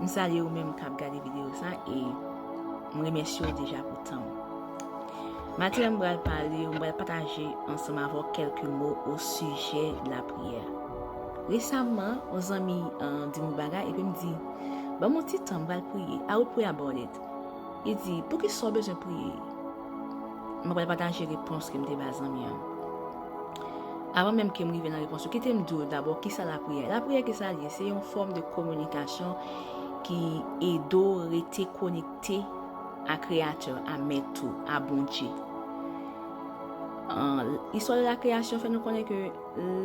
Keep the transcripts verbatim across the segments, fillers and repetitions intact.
M salye ou menm k ap gade videyo sa e m remèsye w deja pou tan w. Maten an, m pral pale, m pral pataje ansanm avè w kèlke mo osijè lapriyè. Resaman, yon zanmi, uh, di m yon bagay epi m di, "Ban m yon ti tan, m pral priye. I will pray about it." Li di, "Poukisa w bezwen priye?" M pral pataje repons ke m te ba zanmi an. Avan menm ke m rive nan repons yo, kite m di w dabò kisa lapriyè. Lapriyè, kisa l ye? Se yon fòm de kominikasyon ki ede w rete konekte a Kreyatè, a Mèt ou, a Bondye. An, istwa de la kreyasyon fè nou konnen ke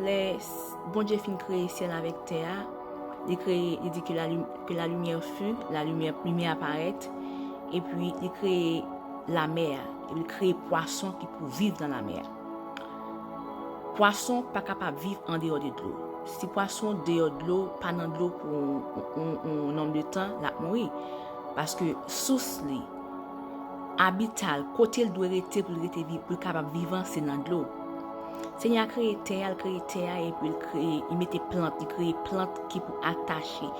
lè s- Bondye fin kreye syèl avèk tè a, li kreye, li di que la lum- que la lumière fut, la lumière, limyè a parèt, epi li kreye lamè a, epi li kreye pwason ki pou viv nan lamè a. Pwason pa kapab viv andeyò de dlo. Si pwason deyò dlo, pa nan dlo pou yon, yon, yon nonb de tan, l ap mouri. Paske sous li, abita l, kote l dwe rete pou l rete viv, pou l kapab vivan, se nan dlo. Senyè a kreye tè a, l kreye tè a, epi l kreye, li mete plant, li kreye plant ki pou atache.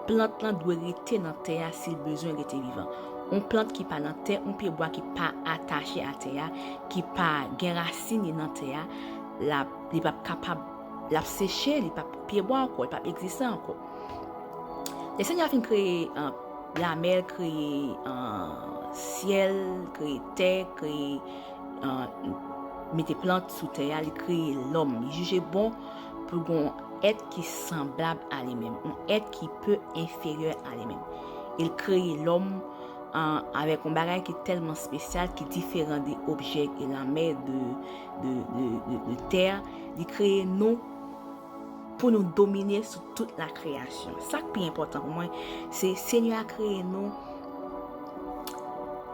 Plant lan dwe rete nan tè a si l bezwen rete vivan. Yon plant ki pa nan tè, yon pyebwa ki pa atache a tè a, ki pa gen rasin li nan tè a, l ap, li p ap kapab, l ap seche, li p ap pyebwa ankò, li p ap egziste ankò. Lè Senyè a fin kreye, uh, lamè, l kreye, uh, syèl, kreye tè, kreye, uh, mete plant sou tè a, li kreye lòm. Li jije bon pou gon èt ki sanblab a li menm, yon èt ki pe enferyè a li menm. E l kreye lòm, uh, avèk yon bagay ki tèlman espesyal, ki diferan de objè e lamè, de, de, de, de, de tè. Li kreye nou pou nou domine sou tout la kreyasyon. Sa k pi enpòtan pou mwen, se Senyè a kreye nou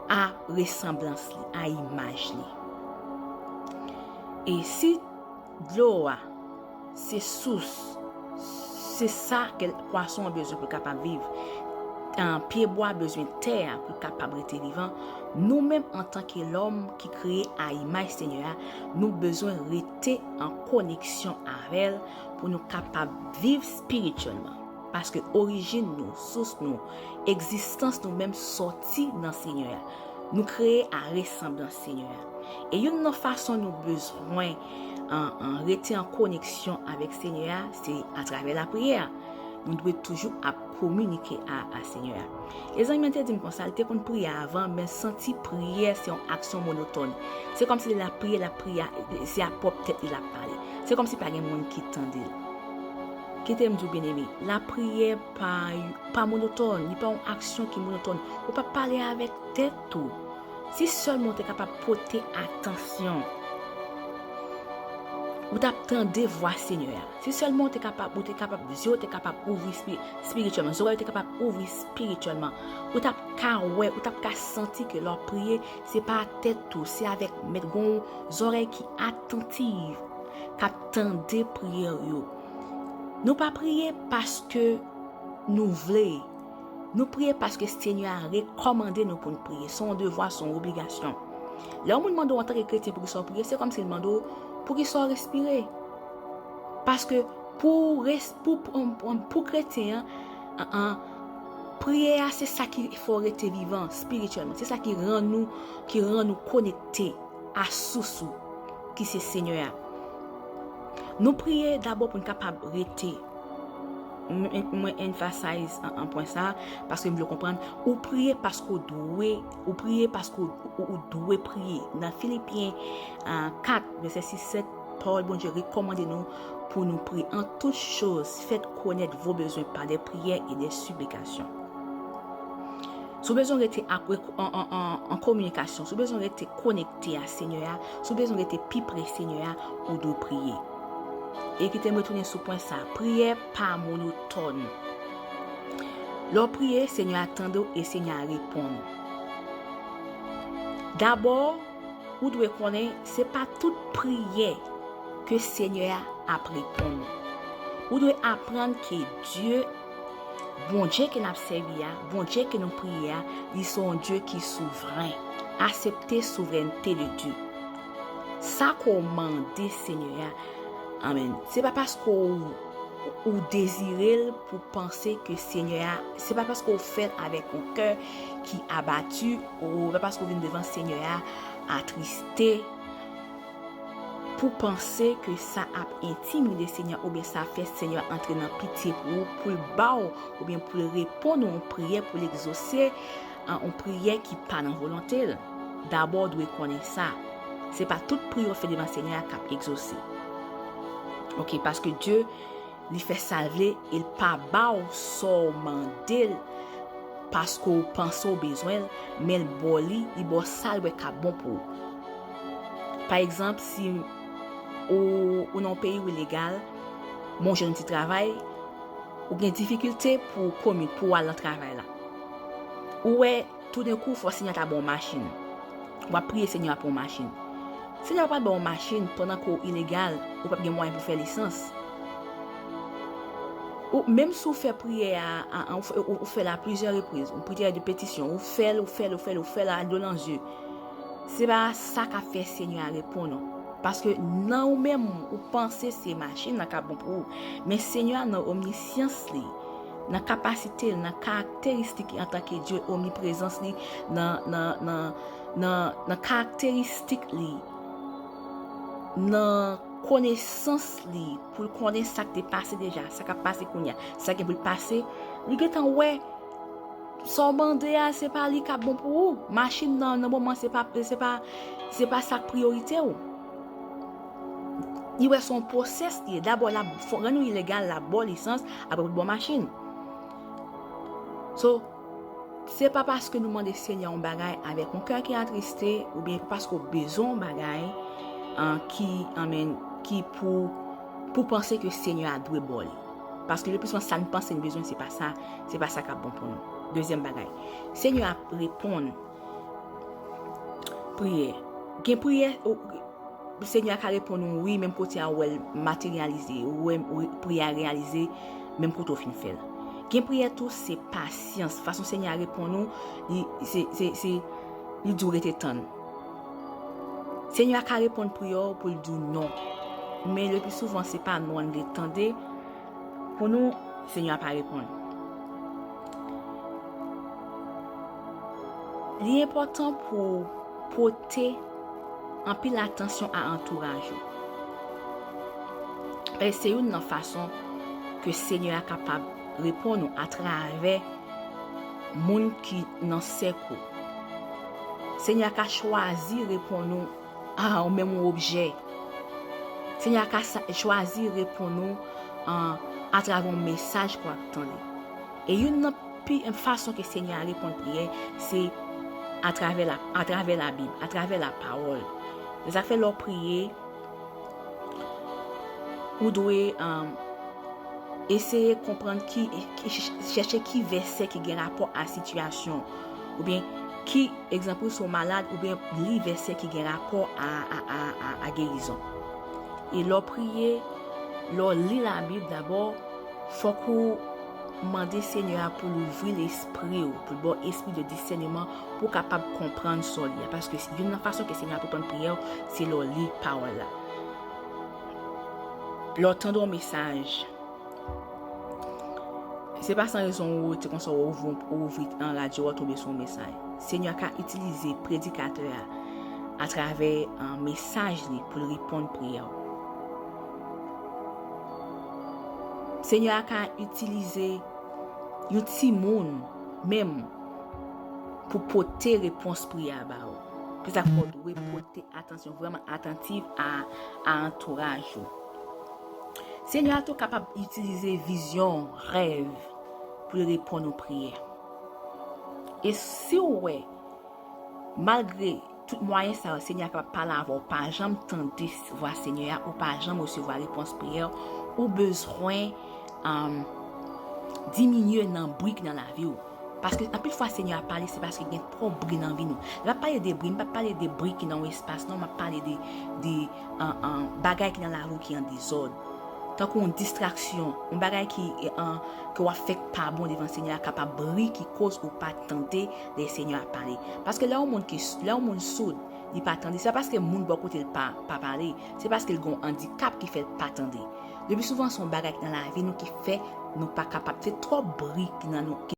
a resanblans li, a imaj li. E si dlo a se sous, se sa ke pwason an bezwen pou l kapab viv, an, pyebwa bezwen tè a pou l kapab rete vivan, nou menm antanke lòm ki kreye a imaj Senyè a, nou bezwen rete an koneksyon avè l pou nou kapab viv espirityèlman. Paske orijin nou, sous nou, egzistans nou menm sòti nan Senyè a. Nou kreye a resanblans Senyè a. E youn nan fason nou bezwen, an, an, rete an koneksyon avèk Senyè a, se atravè lapriyè. Nou dwe toujou ap kominike a, a Senyè a. E zanmi an te di m konsa, l te konn priye avan, men l santi priyè se yon aksyon monotòn. Se kòmsi lè l ap priye, l ap priye, se a pwòp tèt li l ap pale. Se kòmsi pa gen moun ki tande l. Kite m di w, byeneme, lapriyè pa, pa monotòn, li pa yon aksyon ki monotòn. Ou p ap pale avèk tèt ou. Si sèlman w te kapab pote atansyon, ou t ap tande vwa Senyè a. Si sèlman w te kapab, ou te kapab, zye w te kapab ouvri spi-, espirityèlman, zòrèy ou te kapab ouvri espirityèlman, ou t ap ka wè, ou t ap ka santi ke lè w ap priye, se pa tèt ou, se avèk Mèt, gon zòrèy ki atantiv, k ap tande priyè w yo. Nou pa priye paske nou vle. Nou priye paske Senyè a rekòmande nou pou n priye. Se yon devwa, se yon obligasyon. Lè yon moun mande w antanke kretyen poukisa w priye, se kòmsi l mande w poukisa w respire. Paske pou res-, pou, pou, pou, pou kretyen an, an, an, priyè a se sa ki fè w rete vivan espirityèlman. Se sa ki rann nou, ki rann nou konekte a sous ou, ki se Senyè a. Nou priye dabò pou n kapab rete. M-, m-, mwen emphasize an, an pwen sa a, paske m vle w konprann, ou priye paske w dwe, ou priye paske w, ou, ou dwe priye. Nan Filipyen, a, kat, vèsè sis, sèt, pawòl Bondye rekòmande nou pou nou priye. En toutes choses, faites connaître vos besoins par des prières et des supplications. Si w bezwen rete ap, an, an, an, an kominikasyon, si w bezwen rete konekte a Senyè a, si w bezwen rete pi pre Senyè a, ou dwe priye. E kite m retounen sou pwen sa a, priyè pa monotòn. Lè w priye, Senyè a tande w e Senyè a reponn ou. Dabò, ou dwe konnen se pa tout priyè ke Senyè a ap reponn ou. Ou dwe aprann ke Dye, Bondye ke n ap sèvi a, Bondye ke nou priye a, li se yon Dye ki souvren. Aksepte souvrènte de Dye. Sa ke w mande Senyè a, amèn, se pa paske w, ou dezire l, pou panse ke Senyè a, se pa paske w fè l avèk yon kè ki abati, ou pa paske w vin devan Senyè a atriste, pou panse ke sa ap entimide Senyè a, oubyen sa ap fè Senyè a antre nan pitye pou ou, pou l ba w, oubyen pou l reponn yon priyè, pou l egzose, an, yon priyè ki pa nan volonte l. Dabò, w dwe konnen sa. Se pa tout priyè w fè devan Senyè a k ap egzose. Oke, paske Dye, li fè sa l vle, e l pa ba w sa w mande l paske w panse w bezwen l, men l ba w li, li ba w sa l wè k ap bon pou ou. Pa egzanp, si ou, ou nan yon peyi ou ilegal, men w jwenn yon ti travay, ou gen difikilte pou w komit, pou w al nan travay la. Ou wè, toudenkou, fò Senyè a ta ba w machin. W ap priye Senyè a pou yon machin. Senyè a pral ba w yon machin pandan ke w ilegal, ou p ap gen mwayen pou fè lisans. Ou, menm si w fè priyè a, a, a, ou fè, ou, ou fè l a plizyè repriz, ou priyè de petisyon, ou fè l, ou fè l, ou fè l, ou fè l a dlo nan zye. Se pa sa k ap fè Senyè a reponn ou. Paske nan ou menm, ou panse se machin nan k ap bon pou ou. Men Senyè a nan omnisyans li, nan kapasite l, nan karakteristik li antanke Dye, omniprezans li, nan, nan, nan, nan, nan karakteristik li, nan konesans li, pou l konnen sa k te pase deja, sa k ap pase kounye a, sa gen pou l pase, li gentan wè sa w mande a, se pa li k ap bon pou ou. Machin nan, nan moman, se pa, se pa, se pa sa k priyorite w. Li wè se yon pwosès li ye. Dabò, l ap fò, rann ou ilegal, l ap ba w lisans, apre pou l ba w machin. So, se pa paske nou mande Senyè yon bagay avèk yon kè ki atriste, oubyen paske w bezwen yon bagay, an, ki, anmen, ki pou, pou panse ke Senyè a dwe ba w li. Paske le pli souvan sa n panse n bezwen, se pa sa, se pa sa k ap bon pou nou. Dezyèm bagay, Senyè a reponn priyè. Gen priyè, o, Senyè a ka reponn ou wi, menm kote a ou wè l materyalize, ou wè, ou, priyè a reyalize, menm kote ou fin fè l. Gen priyè tou, se pasyans. Fason Senyè a reponn ou, li, se, se, se, li di w rete tann. Senyè a ka reponn priyè w pou l di w non. Men le pli souvan, se pa non an li tande. Pou nou, Senyè a pa reponn. Li enpòtan pou w pote anpil atansyon a antouraj ou. E se youn nan fason ke Senyè a kapab reponn ou atravè moun ki nan sèk ou. Senyè a ka chwazi reponn ou a, ou menm yon objè. Senyè a ka sa, chwazi reponn ou, an, atravè yon mesaj ke w ap tande. E youn nan pi, fason ke Senyè a reponn priyè, se atravè la, atravè Labib, atravè lapawòl. Se sa k fè lè w priye, ou dwe, an, eseye konprann ki, ki, chèche ki vèsè ki gen rapò a sitiyasyon, oubyen ki, egzanp, si w malad, oubyen li vèsè ki gen rapò a, a, a, a, a gerizon. E lè w priye, lè w li Labib dabò, fòk ou mande Senyè a pou l ouvri lespri w, pou l ba w espri de disèneman, pou w kapab konprann sa w li a. Paske youn nan fason ke Senyè a reponn priyè w, se lè w li pawòl la. Lè w tande yon mesaj, se pa san rezon ou rete konsa, ou ouvri, ou ouvri an radyo a, ou tonbe sou yon mesaj. Senyè a ka itilize predikatè a atravè, an, mesaj li pou l reponn priyè w. Senyè a ka itilize yon timoun menm pou pote repons priyè a ba ou. Se sa k fè w dwe pote atansyon vrèman atantif a, a antouraj ou. Senyè a tou kapab itilize vizyon, rèv, pou l reponn ou priyè. E si w wè, malgre tout mwayen sa yo, Senyè a kapab pale avè w, ou pa janm tande vwa Senyè a, ou pa janm resevwa repons priyè w, ou bezwen, um, diminye nan bri ki nan lavi w. Paske anpil fwa Senyè a pale, se paske gen twòp bri nan vi nou. Lè m ap pale de bri, m p ap pale de bri ki nan yon espas, non, m ap pale de, de, an, an, bagay ki nan lavi w ki an dezòd. Tankou yon distraksyon, yon bagay ki, an, ke w ap fè k pa bon devan Senyè a, kapab bri ki koz ou pa tande lè Senyè a pale. Paske lè yon moun ki, lè yon moun soud, li pa tande, se pa paske moun bò kote l pa, pa pale, se paske l gen yon andikap ki fè l pa tande. Le pli souvan, se yon bagay ki nan lavi nou ki fè nou pa kapab. Se twòp bri ki nan nou.